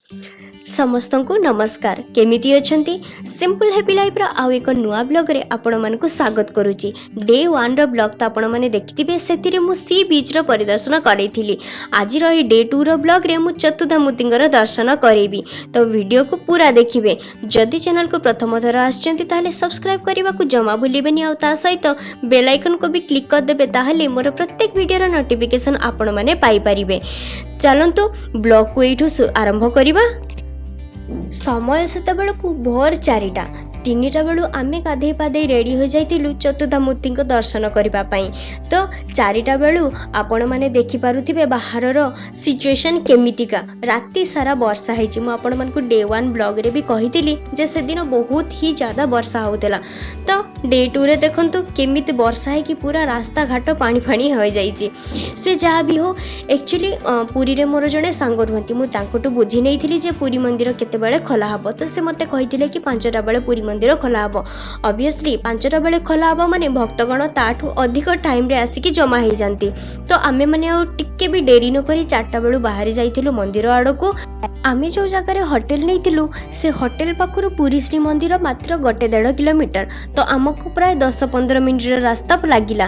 ସମସ୍ତଙ୍କୁ ନମସ୍କାର। କେମିତି ଅଛନ୍ତି? ସିମ୍ପଲ୍ ହ୍ୟାପି ଲାଇଫ୍ର ଆଉ ଏକ ନୂଆ ବ୍ଲଗ୍ରେ ଆପଣମାନଙ୍କୁ ସ୍ୱାଗତ କରୁଛି। ଡେ ୱାନ୍ର ବ୍ଲଗ୍ ତ ଆପଣମାନେ ଦେଖିଥିବେ, ସେଥିରେ ମୁଁ ସି ବିଚ୍ର ପରିଦର୍ଶନ କରେଇଥିଲି। ଆଜିର ଏହି ଡେ ଟୁର ବ୍ଲଗ୍ରେ ମୁଁ ଚତୁର୍ଦ୍ଧାମୂର୍ତ୍ତିଙ୍କର ଦର୍ଶନ କରେଇବି, ତ ଭିଡ଼ିଓକୁ ପୁରା ଦେଖିବେ। ଯଦି ଚ୍ୟାନେଲକୁ ପ୍ରଥମ ଥର ଆସିଛନ୍ତି, ତାହେଲେ ସବସ୍କ୍ରାଇବ୍ କରିବାକୁ ଜମା ଭୁଲିବେନି ଆଉ ତା ସହିତ ବେଲ୍ ଆଇକନ୍କୁ ବି କ୍ଲିକ୍ କରିଦେବେ, ତାହେଲେ ମୋର ପ୍ରତ୍ୟେକ ଭିଡ଼ିଓର ନୋଟିଫିକେସନ୍ ଆପଣମାନେ ପାଇପାରିବେ। ଚାଲନ୍ତୁ, ବ୍ଲଗ୍କୁ ଏଇଠୁ ଆରମ୍ଭ କରିବା। ସମୟ ସେତେବେଳକୁ ଭୋର 4ଟା। 3ଟା ବେଳୁ ଆମେ ଗାଧେଇ ପାଧେଇ ରେଡ଼ି ହୋଇଯାଇଥିଲୁ ଚତୁର୍ଦ୍ଧାମୂର୍ତ୍ତିଙ୍କ ଦର୍ଶନ କରିବା ପାଇଁ। ତ 4ଟା ବେଳୁ ଆପଣମାନେ ଦେଖିପାରୁଥିବେ ବାହାରର ସିଚୁଏସନ୍ କେମିତିକା। ରାତି ସାରା ବର୍ଷା ହେଇଛି। ମୁଁ ଆପଣମାନଙ୍କୁ ଡେ ୱାନ୍ ବ୍ଲଗ୍ରେ ବି କହିଥିଲି ଯେ ସେଦିନ ବହୁତ ହି ଜ୍ୟାଦା ବର୍ଷା ହେଉଥିଲା। ତ ଡେ ଟୁରେ ଦେଖନ୍ତୁ କେମିତି ବର୍ଷା ହେଇକି ପୁରା ରାସ୍ତାଘାଟ ପାଣି ଫାଣି ହୋଇଯାଇଛି। ସେ ଯାହା ବି ହଉ, ଆକ୍ଚୁଆଲି ପୁରୀରେ ମୋର ଜଣେ ସାଙ୍ଗ ରୁହନ୍ତି। ମୁଁ ତାଙ୍କଠୁ ବୁଝି ନେଇଥିଲି ଯେ ପୁରୀ ମନ୍ଦିର କେତେବେଳେ ଖୋଲା ହେବ। ତ ସେ ମୋତେ କହିଥିଲେ କି 5ଟା ବେଳେ ପୁରୀ ମନ୍ଦିର ଖୋଲା ହେବ। ଅବଭିୟସଲି 5ଟା ବେଳେ ଖୋଲା ହେବ ମାନେ ଭକ୍ତଗଣ ତାଠୁ ଅଧିକ ଟାଇମ୍ରେ ଆସିକି ଜମା ହେଇଯାନ୍ତି। ତ ଆମେମାନେ ଆଉ ଟିକେ ବି ଡେରି ନକରି 4ଟା ବେଳୁ ବାହାରି ଯାଇଥିଲୁ ମନ୍ଦିର ଆଡ଼କୁ। ଆମେ ଯେଉଁ ଜାଗାରେ ହୋଟେଲ ନେଇଥିଲୁ, ସେ ହୋଟେଲ ପାଖରୁ ପୁରୀ ଶ୍ରୀମନ୍ଦିର ମାତ୍ର 1.5 କିଲୋମିଟର। ତ ଆମକୁ ପ୍ରାୟ 10-15 ମିନିଟ୍ର ରାସ୍ତା ଲାଗିଲା।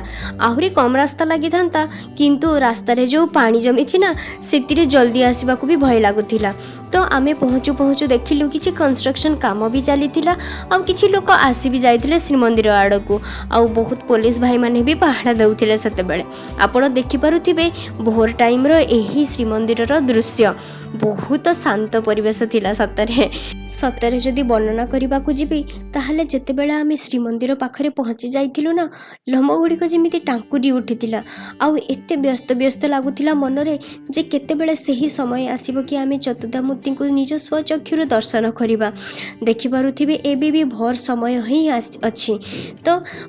ଆହୁରି କମ୍ ରାସ୍ତା ଲାଗିଥାନ୍ତା, କିନ୍ତୁ ରାସ୍ତାରେ ଯେଉଁ ପାଣି ଜମିଛି ନା, ସେଥିରେ ଜଲ୍ଦି ଆସିବାକୁ ବି ଭୟ ଲାଗୁଥିଲା। ତ ଆମେ ପହଞ୍ଚୁ ପହଞ୍ଚୁ ଦେଖିଲୁ କିଛି କନଷ୍ଟ୍ରକ୍ସନ୍ କାମ ବି ଚାଲିଥିଲା ଆଉ କିଛି ଲୋକ ଆସି ବି ଯାଇଥିଲେ ଶ୍ରୀମନ୍ଦିର ଆଡ଼କୁ ଆଉ ବହୁତ ପୋଲିସ ଭାଇମାନେ ବି ପାହାରା ଦେଉଥିଲେ ସେତେବେଳେ। ଆପଣ ଦେଖିପାରୁଥିବେ ଭୋର ଟାଇମ୍ର ଏହି ଶ୍ରୀମନ୍ଦିରର ଦୃଶ୍ୟ। ବହୁତ ଶାନ୍ତ ପରିବେଶ ଥିଲା। ସତରେ ସତରେ ଯଦି ବର୍ଣ୍ଣନା କରିବାକୁ ଯିବି, ତାହେଲେ ଯେତେବେଳେ ଆମେ ଶ୍ରୀମନ୍ଦିର ପାଖରେ ପହଞ୍ଚି ଯାଇଥିଲୁ ନା, ଲୋମ ଗୁଡ଼ିକ ଯେମିତି ଟାଙ୍କୁରି ଉଠିଥିଲା ଆଉ ଏତେ ବ୍ୟସ୍ତ ବ୍ୟସ୍ତ ଲାଗୁଥିଲା ମନରେ ଯେ କେତେବେଳେ ସେହି ସମୟ ଆସିବ କି ଆମେ ଚତୁର୍ଦ୍ଧାମୂର୍ତ୍ତିଙ୍କୁ ନିଜ ସ୍ୱଚକ୍ଷୁରୁ ଦର୍ଶନ କରିବା। ଦେଖିପାରୁଥିବେ, ଏବେ ବି ଭୋର ସମୟ ହିଁ ଅଛି। ତ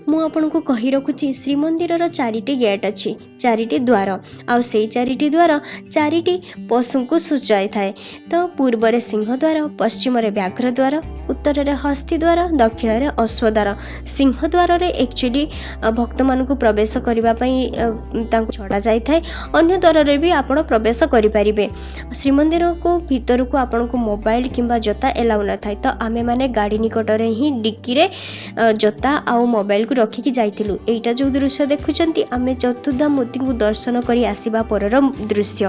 ମୁଁ ଆପଣଙ୍କୁ କହି ରଖୁଛି, ଶ୍ରୀମନ୍ଦିରର ଚାରିଟି ଗେଟ୍ ଅଛି, ଚାରିଟି ଦ୍ୱାର। ଆଉ ସେଇ ଚାରିଟି ଦ୍ୱାର ଚାରିଟି ପଶୁଙ୍କୁ ସୂଚାଇଥାଏ। ତ ପୂର୍ବରେ ସିଂହଦ୍ୱାର, ପଶ୍ଚିମରେ ବ୍ୟାଘ୍ର ଦ୍ୱାର, ଉତ୍ତରରେ ହସ୍ତୀ ଦ୍ୱାର, ଦକ୍ଷିଣରେ ଅଶ୍ୱଦ୍ୱାର। ସିଂହଦ୍ୱାରରେ ଆକ୍ଚୁଆଲି ଭକ୍ତମାନଙ୍କୁ ପ୍ରବେଶ କରିବା ପାଇଁ ତାଙ୍କୁ ଛଡ଼ା ଯାଇଥାଏ। ଅନ୍ୟ ଦ୍ୱାରରେ ବି ଆପଣ ପ୍ରବେଶ କରିପାରିବେ। ଶ୍ରୀମନ୍ଦିରକୁ ଭିତରକୁ ଆପଣଙ୍କୁ ମୋବାଇଲ କିମ୍ବା ଜୋତା ଏଲାଉ ନଥାଏ। ତ ଆମେମାନେ ଗାଡ଼ି ନିକଟରେ ହିଁ ଡିକିରେ ଜୋତା ଆଉ ମୋବାଇଲକୁ ରଖିକି ଯାଇଥିଲୁ। ଏଇଟା ଯେଉଁ ଦୃଶ୍ୟ ଦେଖୁଛନ୍ତି, ଆମେ ଚତୁର୍ଦ୍ଧା ମୂର୍ତ୍ତିଙ୍କୁ ଦର୍ଶନ କରି ଆସିବା ପରର ଦୃଶ୍ୟ।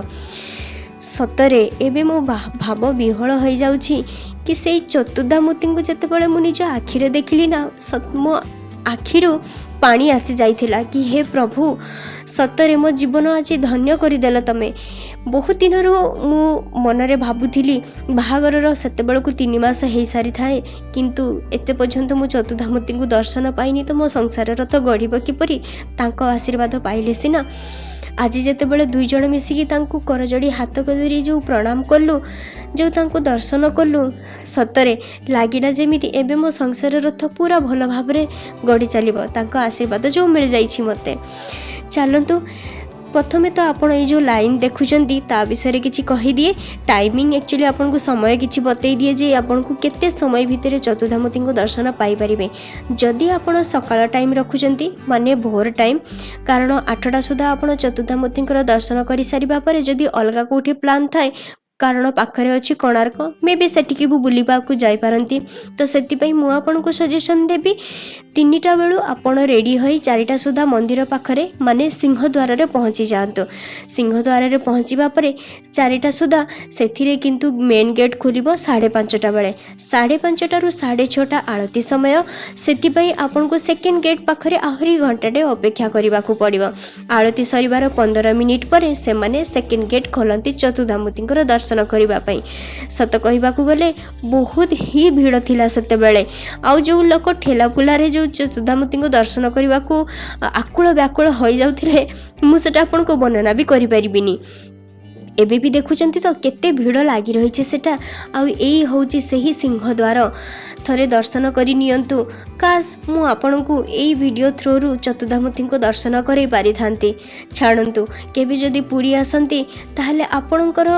ସତରେ ଏବେ ମୁଁ ଭାବ ବିହ୍ୱଳ ହୋଇଯାଉଛି କି ସେଇ ଚତୁର୍ଦ୍ଧାମୂର୍ତ୍ତିଙ୍କୁ ଯେତେବେଳେ ମୁଁ ନିଜ ଆଖିରେ ଦେଖିଲି ନା, ମୋ ଆଖିରୁ ପାଣି ଆସିଯାଇଥିଲା କି ହେ ପ୍ରଭୁ, ସତରେ ମୋ ଜୀବନ ଆଜି ଧନ୍ୟ କରିଦେଲ ତମେ। ବହୁତ ଦିନରୁ ମୁଁ ମନରେ ଭାବୁଥିଲି, ବାହାଘରର ସେତେବେଳକୁ 3 ମାସ ହେଇସାରିଥାଏ, କିନ୍ତୁ ଏତେ ପର୍ଯ୍ୟନ୍ତ ମୁଁ ଚତୁର୍ଦ୍ଧାମୂର୍ତ୍ତିଙ୍କୁ ଦର୍ଶନ ପାଇନି, ତ ମୋ ସଂସାର ରଥ ଗଢ଼ିବ କିପରି? ତାଙ୍କ ଆଶୀର୍ବାଦ ପାଇଲେ ସିନା। ଆଜି ଯେତେବେଳେ ଦୁଇ ଜଣ ମିଶିକି ତାଙ୍କୁ କରଯୋଡ଼ି ହାତ ଧରି ଯେଉଁ ପ୍ରଣାମ କଲୁ, ଯେଉଁ ତାଙ୍କୁ ଦର୍ଶନ କଲୁ, ସତରେ ଲାଗିଲା ଯେମିତି ଏବେ ମୋ ସଂସାର ରଥ ପୁରା ଭଲ ଭାବରେ ଗଢ଼ି ଚାଲିବ, ତାଙ୍କ ଆଶୀର୍ବାଦ ଯେଉଁ ମିଳିଯାଇଛି ମୋତେ। ଚାଲନ୍ତୁ, ପ୍ରଥମେ ତ ଆପଣ ଏଇ ଯେଉଁ ଲାଇନ୍ ଦେଖୁଛନ୍ତି, ତା ବିଷୟରେ କିଛି କହିଦିଏ। ଟାଇମିଂ ଆକ୍ଚୁଆଲି ଆପଣଙ୍କୁ ସମୟ କିଛି ବତେଇ ଦିଏ ଯେ ଆପଣଙ୍କୁ କେତେ ସମୟ ଭିତରେ ଚତୁର୍ଦ୍ଧାମୂର୍ତ୍ତିଙ୍କ ଦର୍ଶନ ପାଇପାରିବେ। ଯଦି ଆପଣ ସକାଳ ଟାଇମ୍ ରଖୁଛନ୍ତି, ମାନେ ଭୋର ଟାଇମ୍, କାରଣ 8ଟା ସୁଦ୍ଧା ଆପଣ ଚତୁର୍ଦ୍ଧାମୂର୍ତ୍ତିଙ୍କର ଦର୍ଶନ କରିସାରିବା ପରେ ଯଦି ଅଲଗା କେଉଁଠି ପ୍ଲାନ୍ ଥାଏ, କାରଣ ପାଖରେ ଅଛି କୋଣାର୍କ, ମେ ବି ସେଠିକି ବି ବୁଲିବାକୁ ଯାଇପାରନ୍ତି। ତ ସେଥିପାଇଁ ମୁଁ ଆପଣଙ୍କୁ ସଜେସନ୍ ଦେବି, 3ଟା ବେଳୁ ଆପଣ ରେଡ଼ି ହୋଇ 4ଟା ସୁଦ୍ଧା ମନ୍ଦିର ପାଖରେ, ମାନେ ସିଂହଦ୍ୱାରରେ ପହଞ୍ଚି ଯାଆନ୍ତୁ। ସିଂହଦ୍ୱାରରେ ପହଞ୍ଚିବା ପରେ 4ଟା ସୁଦ୍ଧା ସେଥିରେ କିନ୍ତୁ ମେନ୍ ଗେଟ୍ ଖୋଲିବ 5:30ଟା ବେଳେ। 5:30ଟାରୁ 6:30 ଆଳତି ସମୟ। ସେଥିପାଇଁ ଆପଣଙ୍କୁ ସେକେଣ୍ଡ ଗେଟ୍ ପାଖରେ ଆହୁରି ଘଣ୍ଟାଟେ ଅପେକ୍ଷା କରିବାକୁ ପଡ଼ିବ। ଆଳତି ସରିବାର 15 ମିନିଟ୍ ପରେ ସେମାନେ ସେକେଣ୍ଡ ଗେଟ୍ ଖୋଲନ୍ତି ଚତୁର୍ଦ୍ଧାମୂର୍ତ୍ତିଙ୍କର ଦର୍ଶନ କରିବା ପାଇଁ। ସତ କହିବାକୁ ଗଲେ ବହୁତ ହି ଭିଡ଼ ଥିଲା ସେତେବେଳେ। ଆଉ ଯେଉଁ ଲୋକ ଠେଲା ଫୁଲାରେ ଯେଉଁ ଚତୁର୍ଦ୍ଧାମୂର୍ତ୍ତିଙ୍କୁ ଦର୍ଶନ କରିବାକୁ ଆକୁଳ ବ୍ୟାକୁଳ ହୋଇଯାଉଥିଲେ, ମୁଁ ସେଟା ଆପଣଙ୍କୁ ବର୍ଣ୍ଣନା ବି କରିପାରିବିନି। ଏବେ ବି ଦେଖୁଛନ୍ତି ତ କେତେ ଭିଡ଼ ଲାଗି ରହିଛି ସେଟା। ଆଉ ଏଇ ହେଉଛି ସେହି ସିଂହଦ୍ୱାର। ଥରେ ଦର୍ଶନ କରି ନିଅନ୍ତୁ। କାଶ ମୁଁ ଆପଣଙ୍କୁ ଏଇ ଭିଡ଼ିଓ ଥ୍ରୋରୁ ଚତୁର୍ଦ୍ଧାମୂର୍ତ୍ତିଙ୍କୁ ଦର୍ଶନ କରାଇ ପାରିଥାନ୍ତି। ଛାଡ଼ନ୍ତୁ, କେବେ ଯଦି ପୁରୀ ଆସନ୍ତି, ତାହେଲେ ଆପଣଙ୍କର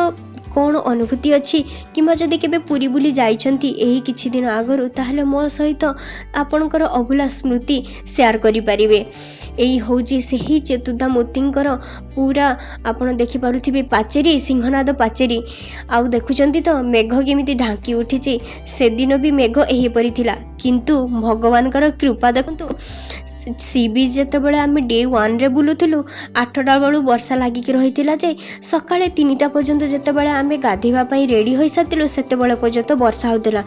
କ'ଣ ଅନୁଭୂତି ଅଛି, କିମ୍ବା ଯଦି କେବେ ପୁରୀ ବୁଲି ଯାଇଛନ୍ତି ଏହି କିଛି ଦିନ ଆଗରୁ, ତାହେଲେ ମୋ ସହିତ ଆପଣଙ୍କର ଅଭୁଲା ସ୍ମୃତି ସେୟାର କରିପାରିବେ। ଏଇ ହେଉଛି ସେହି ଚତୁର୍ଦ୍ଧାମୂର୍ତ୍ତିଙ୍କର ପୁରା ଆପଣ ଦେଖିପାରୁଥିବେ ପାଚେରୀ, ସିଂହନାଦ ପାଚେରୀ। ଆଉ ଦେଖୁଛନ୍ତି ତ ମେଘ କେମିତି ଢାଙ୍କି ଉଠିଛି। ସେଦିନ ବି ମେଘ ଏହିପରି ଥିଲା, କିନ୍ତୁ ଭଗବାନଙ୍କର କୃପା ଦେଖନ୍ତୁ। ସି ବିଚ୍ ଯେତେବେଳେ ଆମେ ଡେ ୱାନ୍ରେ ବୁଲୁଥିଲୁ, 8ଟା ବେଳୁ ବର୍ଷା ଲାଗିକି ରହିଥିଲା ଯେ ସକାଳେ 3ଟା ପର୍ଯ୍ୟନ୍ତ, ଯେତେବେଳେ ଆମେ ଗାଧୋଇବା ପାଇଁ ରେଡ଼ି ହୋଇସାରିଥିଲୁ ସେତେବେଳେ ପର୍ଯ୍ୟନ୍ତ ବର୍ଷା ହେଉଥିଲା।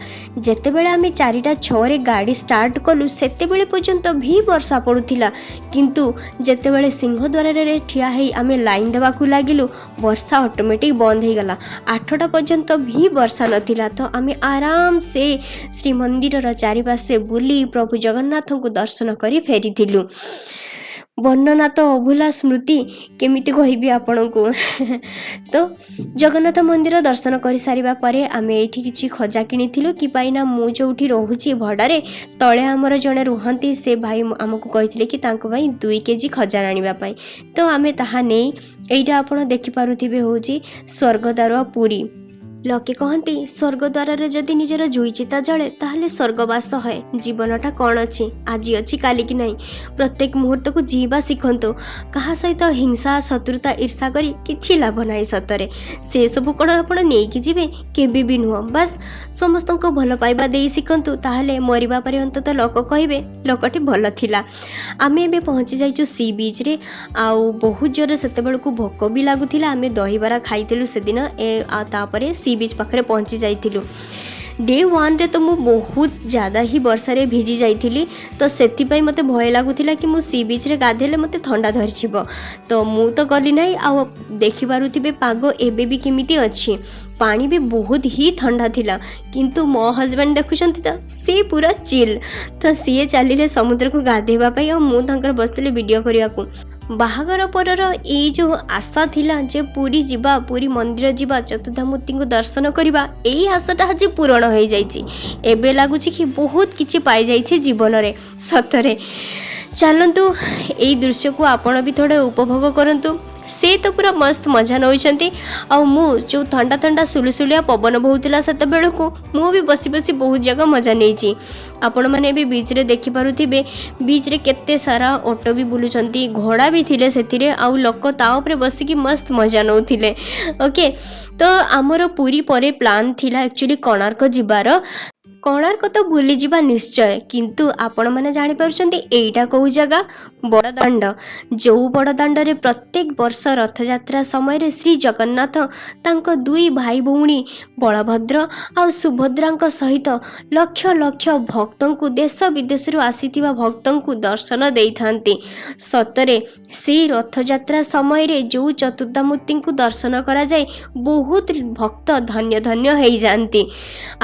ଯେତେବେଳେ ଆମେ 4ଟା 6ରେ ଗାଡ଼ି ଷ୍ଟାର୍ଟ କଲୁ, ସେତେବେଳେ ପର୍ଯ୍ୟନ୍ତ ବି ବର୍ଷା ପଡ଼ୁଥିଲା। କିନ୍ତୁ ଯେତେବେଳେ ସିଂହଦ୍ୱାରରେ ଠିଆ ହେଇ ଆମେ ଲାଇନ୍ ଦେବାକୁ ଲାଗିଲୁ, ବର୍ଷା ଅଟୋମେଟିକ୍ ବନ୍ଦ ହେଇଗଲା। 8ଟା ପର୍ଯ୍ୟନ୍ତ ବି ବର୍ଷା ନଥିଲା, ତ ଆମେ ଆରାମସେ ଶ୍ରୀମନ୍ଦିରର ଚାରିପାଶେ ବୁଲି ପ୍ରଭୁ ଜଗନ୍ନାଥଙ୍କୁ ଦର୍ଶନ କରି ଫେରିଥିଲୁ। ବର୍ଣ୍ଣନା ତ ଅଭୁଲା ସ୍ମୃତି, କେମିତି କହିବି ଆପଣଙ୍କୁ? ତ ଜଗନ୍ନାଥ ମନ୍ଦିର ଦର୍ଶନ କରିସାରିବା ପରେ ଆମେ ଏଇଠି କିଛି ଖଜା କିଣିଥିଲୁ, କି ପାଇଁ ନା ମୁଁ ଯେଉଁଠି ରହୁଛି ଭଡ଼ାରେ, ତଳେ ଆମର ଜଣେ ରୁହନ୍ତି। ସେ ଭାଇ ଆମକୁ କହିଥିଲେ କି ତାଙ୍କ ପାଇଁ 2 କେଜି ଖଜା ଆଣିବା ପାଇଁ, ତ ଆମେ ତାହା ନେଇ। ଏଇଟା ଆପଣ ଦେଖିପାରୁଥିବେ ହେଉଛି ସ୍ୱର୍ଗଦ୍ୱାର ପୁରୀ। ଲୋକେ କହନ୍ତି, ସ୍ୱର୍ଗଦ୍ୱାରରେ ଯଦି ନିଜର ଜୁଇ ଚିତା ଜଳେ ତାହେଲେ ସ୍ୱର୍ଗବାସ ହଏ। ଜୀବନଟା କ'ଣ ଅଛି? ଆଜି ଅଛି, କାଲିକି ନାହିଁ। ପ୍ରତ୍ୟେକ ମୁହୂର୍ତ୍ତକୁ ଜିଇବା ଶିଖନ୍ତୁ। କାହା ସହିତ ହିଂସା, ଶତ୍ରୁତା, ଈର୍ଷା କରି କିଛି ଲାଭ ନାହିଁ ସତରେ। ସେସବୁ କ'ଣ ଆପଣ ନେଇକି ଯିବେ? କେବେ ବି ନୁହଁ। ବାସ୍, ସମସ୍ତଙ୍କୁ ଭଲ ପାଇବା ଦେଇ ଶିଖନ୍ତୁ, ତାହେଲେ ମରିବା ପରେ ଅନ୍ତତଃ ଲୋକ କହିବେ ଲୋକଟି ଭଲ ଥିଲା। ଆମେ ଏବେ ପହଞ୍ଚି ଯାଇଛୁ ସି ବିଚ୍ରେ। ଆଉ ବହୁତ ଜୋରରେ ସେତେବେଳକୁ ଭୋକ ବି ଲାଗୁଥିଲା। ଆମେ ଦହିବରା ଖାଇଥିଲୁ ସେଦିନ ଆଉ ତାପରେ ସି ବିଚ୍ ପାଖରେ ପହଞ୍ଚି ଯାଇଥିଲୁ। ଡେ ୱାନ୍ରେ ତ ମୁଁ ବହୁତ ଜ୍ୟାଦା ହିଁ ବର୍ଷାରେ ଭିଜି ଯାଇଥିଲି, ତ ସେଥିପାଇଁ ମୋତେ ଭୟ ଲାଗୁଥିଲା କି ମୁଁ ସି ବିଚ୍ରେ ଗାଧେଇଲେ ମୋତେ ଥଣ୍ଡା ଧରିଯିବ। ତ ମୁଁ ତ ଗଲି ନାହିଁ। ଆଉ ଦେଖିପାରୁଥିବେ ପାଗ ଏବେ ବି କେମିତି ଅଛି, ପାଣି ବି ବହୁତ ହି ଥଣ୍ଡା ଥିଲା। କିନ୍ତୁ ମୋ ହଜବେଣ୍ଡ ଦେଖୁଛନ୍ତି ତ, ସେ ପୁରା ଚିଲ୍। ତ ସିଏ ଚାଲିଲେ ସମୁଦ୍ରକୁ ଗାଧେଇବା ପାଇଁ ଆଉ ମୁଁ ତାଙ୍କର ବସିଥିଲି ଭିଡ଼ିଓ କରିବାକୁ। ବାହାଘର ପରର ଏଇ ଯେଉଁ ଆଶା ଥିଲା ଯେ ପୁରୀ ଯିବା, ପୁରୀ ମନ୍ଦିର ଯିବା, ଚତୁର୍ଦ୍ଧାମୂର୍ତ୍ତିଙ୍କୁ ଦର୍ଶନ କରିବା, ଏଇ ଆଶାଟା ଆଜି ପୂରଣ ହୋଇଯାଇଛି। ଏବେ ଲାଗୁଛି କି ବହୁତ କିଛି ପାଇଯାଇଛି ଜୀବନରେ ସତରେ। ଚାଲନ୍ତୁ, ଏଇ ଦୃଶ୍ୟକୁ ଆପଣ ବି ଥୋଡ଼େ ଉପଭୋଗ କରନ୍ତୁ। ସେ ତ ପୁରା ମସ୍ତ ମଜା ନେଉଛନ୍ତି, ଆଉ ମୁଁ ଯେଉଁ ଥଣ୍ଡା ଥଣ୍ଡା ସୁଲୁସୁଲିଆ ପବନ ବହୁଥିଲା ସେତେବେଳକୁ, ମୁଁ ବି ବସି ବସି ବହୁତ ଜାଗା ମଜା ନେଇଛି। ଆପଣମାନେ ଏବେ ବିଚ୍ରେ ଦେଖିପାରୁଥିବେ, ବିଚ୍ରେ କେତେ ସାରା ଅଟୋ ବି ବୁଲୁଛନ୍ତି, ଘୋଡ଼ା ବି ଥିଲେ ସେଥିରେ, ଆଉ ଲୋକ ତା ଉପରେ ବସିକି ମସ୍ତ ମଜା ନେଉଥିଲେ। ଓକେ, ତ ଆମର ପୁରୀ ପରେ ପ୍ଲାନ୍ ଥିଲା ଆକ୍ଚୁଆଲି କୋଣାର୍କ ଯିବାର। କୋଣାର୍କ ତ ବୁଲିଯିବା ନିଶ୍ଚୟ, କିନ୍ତୁ ଆପଣମାନେ ଜାଣିପାରୁଛନ୍ତି ଏଇଟା କେଉଁ ଜାଗା? ବଡ଼ଦାଣ୍ଡ। ଯେଉଁ ବଡ଼ଦାଣ୍ଡରେ ପ୍ରତ୍ୟେକ ବର୍ଷ ରଥଯାତ୍ରା ସମୟରେ ଶ୍ରୀ ଜଗନ୍ନାଥ ତାଙ୍କ ଦୁଇ ଭାଇ ଭଉଣୀ ବଳଭଦ୍ର ଆଉ ସୁଭଦ୍ରାଙ୍କ ସହିତ ଲକ୍ଷ ଲକ୍ଷ ଭକ୍ତଙ୍କୁ, ଦେଶ ବିଦେଶରୁ ଆସିଥିବା ଭକ୍ତଙ୍କୁ ଦର୍ଶନ ଦେଇଥାନ୍ତି। ସତରେ ସେଇ ରଥଯାତ୍ରା ସମୟରେ ଯେଉଁ ଚତୁର୍ଦ୍ଧାମୂର୍ତ୍ତିଙ୍କୁ ଦର୍ଶନ କରାଯାଏ, ବହୁତ ଭକ୍ତ ଧନ୍ୟ ଧନ୍ୟ ହେଇଯାଆନ୍ତି।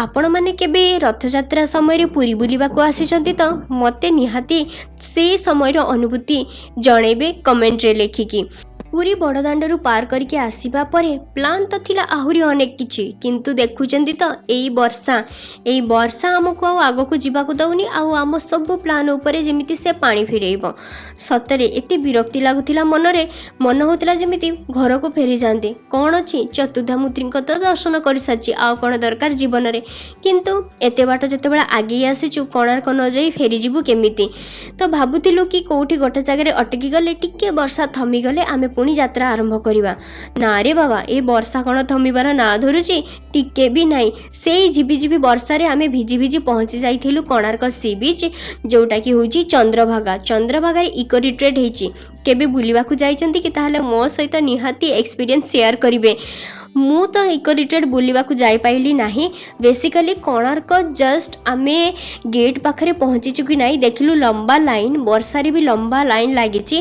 ଆପଣମାନେ କେବେ ରଥଯାତ୍ରା ସମୟରେ ପୁରୀ ବୁଲିବାକୁ ଆସିଛନ୍ତି ତ ମୋତେ ନିହାତି ସେଇ ସମୟର ଅନୁଭୂତି ଜଣେଇବେ କମେଣ୍ଟରେ ଲେଖିକି। ପୁରୀ ବଡ଼ଦାଣ୍ଡରୁ ପାର କରିକି ଆସିବା ପରେ ପ୍ଲାନ୍ ତ ଥିଲା ଆହୁରି ଅନେକ କିଛି, କିନ୍ତୁ ଦେଖୁଛନ୍ତି ତ ଏଇ ବର୍ଷା, ଏଇ ବର୍ଷା ଆମକୁ ଆଉ ଆଗକୁ ଯିବାକୁ ଦେଉନି, ଆଉ ଆମ ସବୁ ପ୍ଲାନ୍ ଉପରେ ଯେମିତି ସେ ପାଣି ଫେରେଇବ। ସତରେ ଏତେ ବିରକ୍ତି ଲାଗୁଥିଲା ମନରେ, ମନ ହେଉଥିଲା ଯେମିତି ଘରକୁ ଫେରିଯାଆନ୍ତି। କ'ଣ ଅଛି, ଚତୁର୍ଦ୍ଧାମୂର୍ତ୍ତିଙ୍କ ତ ଦର୍ଶନ କରିସାରିଛି, ଆଉ କ'ଣ ଦରକାର ଜୀବନରେ? କିନ୍ତୁ ଏତେ ବାଟ ଯେତେବେଳେ ଆଗେଇ ଆସିଛୁ, କୋଣାର୍କ ନ ଯାଇ ଫେରିଯିବୁ କେମିତି? ତ ଭାବୁଥିଲୁ କି କେଉଁଠି ଗୋଟେ ଜାଗାରେ ଅଟକି ଗଲେ, ଟିକେ ବର୍ଷା ଥମିଗଲେ ଆମେ ପୁଣି ଯାତ୍ରା ଆରମ୍ଭ କରିବା। ନା ରେ ବାବା, ଏ ବର୍ଷା କ'ଣ ଥମିବାର ନାଁ ଧରୁଛି? ଟିକେ ବି ନାହିଁ। ସେଇ ଝିପି ଝିପି ବର୍ଷାରେ ଆମେ ଭିଜି ଭିଜି ପହଞ୍ଚି ଯାଇଥିଲୁ କୋଣାର୍କ ସି ବିଚ୍, ଯେଉଁଟାକି ହେଉଛି ଚନ୍ଦ୍ରଭାଗା। ଚନ୍ଦ୍ରଭାଗାରେ ଇକୋ ରିଟ୍ରିଟ୍ ହେଇଛି। କେବେ ବୁଲିବାକୁ ଯାଇଛନ୍ତି କି? ତାହେଲେ ମୋ ସହିତ ନିହାତି ଏକ୍ସପିରିଏନ୍ସ ସେୟାର କରିବେ। ମୁଁ ତ ଇକୋ ରିଟ୍ରିଟ୍ ବୁଲିବାକୁ ଯାଇପାରିଲି ନାହିଁ। ବେସିକାଲି କୋଣାର୍କ ଜଷ୍ଟ ଆମେ ଗେଟ୍ ପାଖରେ ପହଞ୍ଚିଛୁ କି ନାହିଁ, ଦେଖିଲୁ ଲମ୍ବା ଲାଇନ୍। ବର୍ଷାରେ ବି ଲମ୍ବା ଲାଇନ୍ ଲାଗିଛି।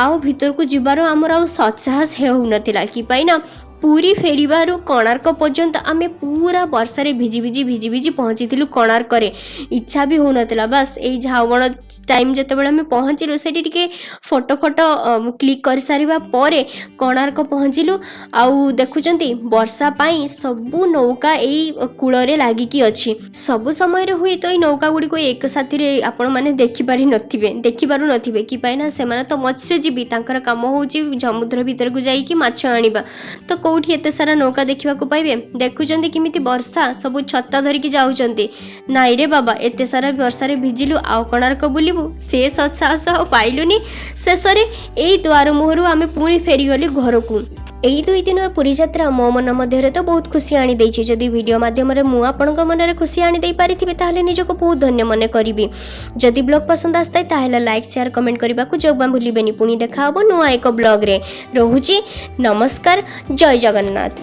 ଆଉ ଭିତରକୁ ଯିବାର ଆମର ଆଉ ସତ୍ସାହସ ହେଉନଥିଲା, କି ପାଇଁ ନା ପୁରୀ ଫେରିବାରୁ କୋଣାର୍କ ପର୍ଯ୍ୟନ୍ତ ଆମେ ପୁରା ବର୍ଷାରେ ଭିଜି ଭିଜି ଭିଜି ଭିଜି ପହଞ୍ଚିଥିଲୁ କୋଣାର୍କରେ। ଇଚ୍ଛା ବି ହେଉନଥିଲା। ବାସ୍, ଏଇ ଝାଉଁବଣ ଟାଇମ୍ ଯେତେବେଳେ ଆମେ ପହଞ୍ଚିଲୁ, ସେଠି ଟିକେ ଫଟୋ ଫଟୋ କ୍ଲିକ୍ କରିସାରିବା ପରେ କୋଣାର୍କ ପହଞ୍ଚିଲୁ। ଆଉ ଦେଖୁଛନ୍ତି, ବର୍ଷା ପାଇଁ ସବୁ ନୌକା ଏଇ କୂଳରେ ଲାଗିକି ଅଛି। ସବୁ ସମୟରେ ହୁଏତ ଏଇ ନୌକା ଗୁଡ଼ିକୁ ଏକ ସାଥିରେ ଆପଣମାନେ ଦେଖିପାରି ନଥିବେ, ଦେଖିପାରୁନଥିବେ, କି ପାଇଁ ନା ସେମାନେ ତ ମତ୍ସ୍ୟଜୀବୀ, ତାଙ୍କର କାମ ହେଉଛି ସମୁଦ୍ର ଭିତରକୁ ଯାଇକି ମାଛ ଆଣିବା। ତ କେଉଁଠି ଏତେ ସାରା ନୌକା ଦେଖିବାକୁ ପାଇବେ? ଦେଖୁଛନ୍ତି କେମିତି ବର୍ଷା, ସବୁ ଛତା ଧରିକି ଯାଉଛନ୍ତି। ନାଇଁ ରେ ବାବା, ଏତେ ସାରା ବର୍ଷାରେ ଭିଜିଲୁ ଆଉ କୋଣାର୍କ ବୁଲିବୁ ସେ ସତ୍ସାହସ ଆଉ ପାଇଲୁନି। ଶେଷରେ ଏଇ ଦ୍ୱାର ମୁହଁରୁ ଆମେ ପୁଣି ଫେରିଗଲି ଘରକୁ। ଏଇ 2 ଦିନର ପୁରୀ ଯାତ୍ରା ମୋ ମନ ମଧ୍ୟରେ ତ ବହୁତ ଖୁସି ଆଣିଦେଇଛି। ଯଦି ଭିଡ଼ିଓ ମାଧ୍ୟମରେ ମୁଁ ଆପଣଙ୍କ ମନରେ ଖୁସି ଆଣିଦେଇ ପାରିଥିବି, ତାହେଲେ ନିଜକୁ ବହୁତ ଧନ୍ୟ ମନେ କରିବି। ଯଦି ବ୍ଲଗ୍ ପସନ୍ଦ ଆସିଥାଏ, ତାହେଲେ ଲାଇକ୍, ସେୟାର, କମେଣ୍ଟ କରିବାକୁ ଜମା ଭୁଲିବେନି। ପୁଣି ଦେଖା ହେବ ନୂଆ ଏକ ବ୍ଲଗ୍ରେ। ରହୁଛି, ନମସ୍କାର, ଜୟ ଜଗନ୍ନାଥ।